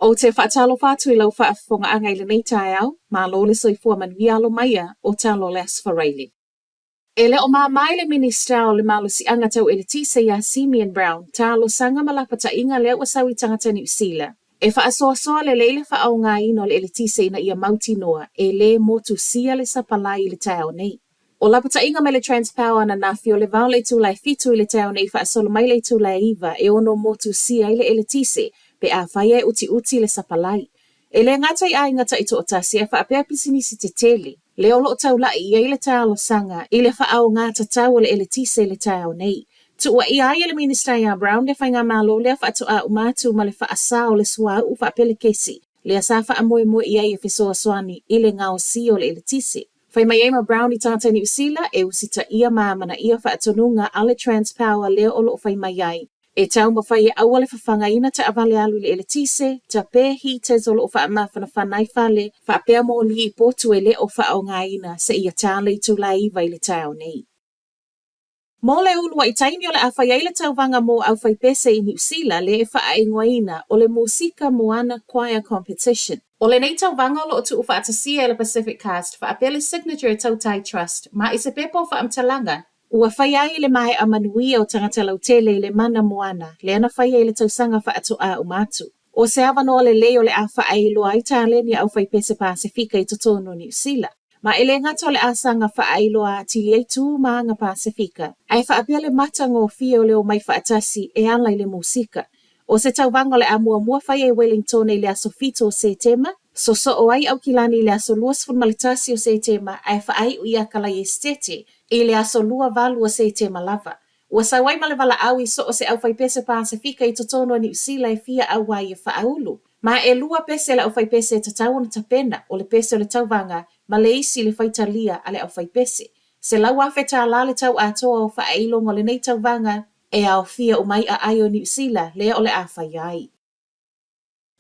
Ou te faatalofa atu i lau faafofogaaga i lenei taeao, malo le soifua manuia alo maia o talo le Aso Faraile. E le o mama i le Minisita o le Malosiaga Tau Eletise ia Simeon Brown talosaga ma lapataiga lea ua sau i tagata Niu Sila e faasoasoa lelei le faaaogaina o le eletise ina ia mautinoa e le motusia le sapalai i le taeao nei. O lapataiga mai le Transpower ananafi o le va o le itula e 7 i le taeao nei faasolo mai le itula e 9 e ono motusia ai le eletise pe afai e utiuti le sapalai. E le gata i aiga taitoatasi ae faapea pisinisi tetele, lea o lo o taulai i ai le talosaga i le faaaoga tatau o le eletise i le taeao nei. Tuuaia ai e le Minisita ia Brown le faigamalo lea faatoa uma atu ma le faasa o le suauu faapelekesi lea sa faamoemoe i ai e fesoasoani i le gaosia o le eletise. Fai mai ai ma Brown i tagata Niu Sila e usitaia ma amanaia faatonuga a le Transpower lea o lo o fai mai ai e taumafai e aua le fafagaina taavale alu i le eletise, tape heaters o lo o faamafanafana ai fale, faapea moli i potu e le o faaaogaina seia ta le itula e 9 i le taeao nei. Mo le uluai taimi o le a fai ai le tauvaga mo aufaipese i Niu Sila lea e faaigoaina o le Musika Moana Choir Competition. O lenei tauvaga o lo o tuufaatasia e le Pacific Cast faapea le Signature Tautai Trust ma i se pepa o faamatalaga ua faia ai i le maea manuia o tagata lautele i le mana moana lea na faia i le tausaga faatoa uma atu. O se avanoa lelei o le a faailoa ai taleni a aufaipese Pasefika i totonu o Niu Sila. Ma e le gata o le a saga faailoa atili ai tu ma aga Pasefika, ae faapea le matagofie o le omai faatasi e ala i le musika. O se tauvaga o le a muamua faia i Wellingtone i le aso 7 o Setema, sosoo ai Aukilani i le aso 21 o Setema ae faaiu i Akalai Esetete i le aso 28 o Setema lava. Ua sau ai ma le valaau i so o se aufaipese Pasefika i totonu o Niu Sila e fia ʻauai e faaulu. Ma ʻelua pese a le aufaipese e tatau ona tapena, o le pese o le tauvaga ma le isi le faitalia a le aufaipese. $100,000 le tau atoa o faailoga o lenei tauvaga e aofia uma ai aai o Niu Sila lea o le a faia ai.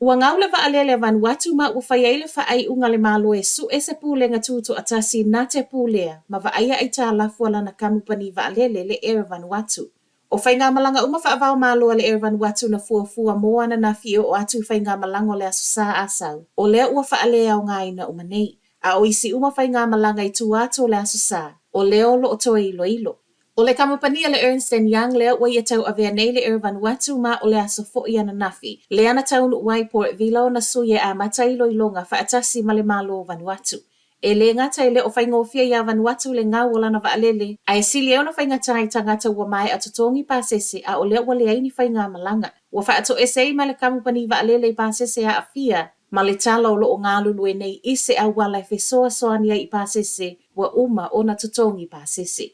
Ua gau le vaalele a Vanuatu ma ua fai ai le faaiuga a le Malo e suʻe se pulega tutoatasi na te pulea ma vaaia aitalafu a lana kamupani vaalele le Air Vanuatu. O faigamalaga uma faava-o-Malo a le Air Vanuatu na fuafua mo ananafi e oo atu i faigamalaga o le Aso Sa a sau, o lea ua faaleaogaina uma nei. A o isi uma faigamalaga i tua atu o le Aso Sa, o lea o lo o toe iloilo. O le kamupani a le Ernst and Young lea ua ia tauavea nei le Air Vanuatu ma o le aso foi ananafi lea na taunuu ai Port Vila ona sui e amata iloiloga faatasi ma le Malo o Vanuatu. E le gata e le o faigofie iā Vanuatu le gau o lana vaalele, ae sili ai ona faigata i tagata ua maea totogi pasese a o lea ua leai ni faigamalaga. Ua faatoese ai ma le kamupani vaalele i pasese aafia ma le tala o lo o galulue nei i se auala e fesoasoani ai i pasese ua uma ona totogi pasese.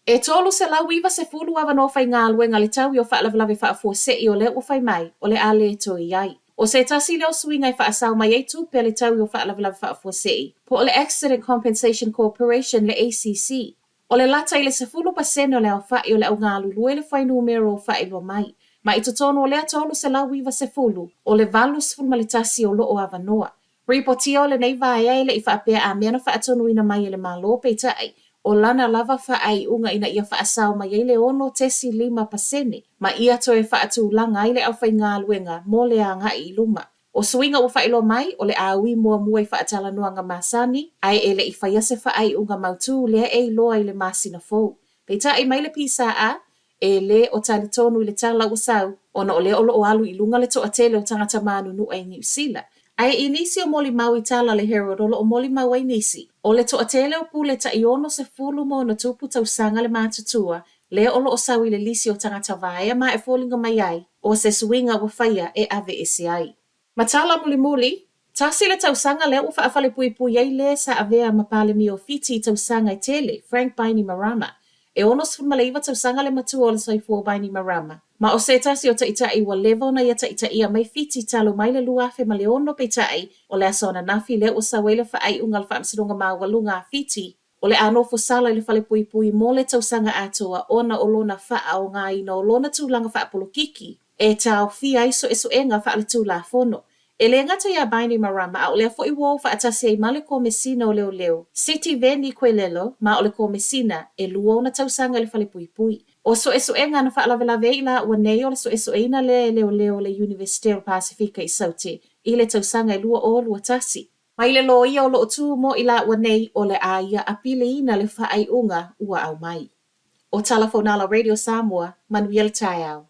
E 390 avanoa faigaluega le taui o faalavelave faafuasei o lea ua fai mai o le a le toe i ai. O se tasi lea o suiga e faasao mai ai tupe a le taui o faalavelave faafuasei, po o le Accident Compensation Corporation le ACC. O le lata i le 10% o le aofai o le au galulue le fuainumera o faailoa mai. Ma i totonu o lea 390, o le 81 o lo o avanoa. Ripotia o lenei vaea e le i faapea a mea na faatonuina mai e le Malo, peitai, o lana lava faaiuga ina ia faasao mai ai le 6.5% ma ia toe faatulaga ai le aufaigaluega mo le agai i luma. O suiga ua faailoa mai, o le a ui muamua i faatalanoaga masani, ae e le i faia se faaiuga mautū lea e iloa i le masina fou. Peitai mai le PSA, e le o talitonu i le tala ua sau, ona o lea o lo o alu i luga le toatele o tagata manunua i Niu Sila. Ae i nisi o molimau i tala a le Herald o lo o molimau ai nisi, o le toatele o pule tai 60 ma ona tupu tausaga le matutua, lea o lo o sau i le lisi o tagata vaea ma e foliga mai ai o se suiga ua faia e aveese ai. Ma tala mulimuli, tasi le tausaga lea ua faafalepuipui ai le sa avea ma Palemia o Fiti i tausaga e tele, Frank Bainimarama. E 69 tausaga le matua o le soifua o Bainimarama, ma o se tasi o taitai ua leva ona ia taitaia mai Fiti talu mai le 2006 peitai, o le aso ananafi lea ua sau ai le faaiuga a le Faamasinoga Maualuga a Fiti, O le a nofo sala i le falepuipui mo le tausaga atoa ona o lona faaaogaina o lona tulaga faapolokiki e taofia ai suesuega faaletulafono. E lē gata iā Bainimarama a o lea foi ua o faatasi ai ma le Komesina o Leoleo, Sitiveni Qilelo, ma o le Komesina, ʻelua ona tausaga i le falepuipui. O suesuega na faalavelave ai i laua nei o le suesueina lea e leoleo o le Iunivesite o le Pasefika i Saute i le tausaga e 2021. Mai le loia o lo o tu mo i laua nei o le a ia apiliina le faaiuga ua aumai. O Tala Fonala Radio Samoa, manuia le taeao.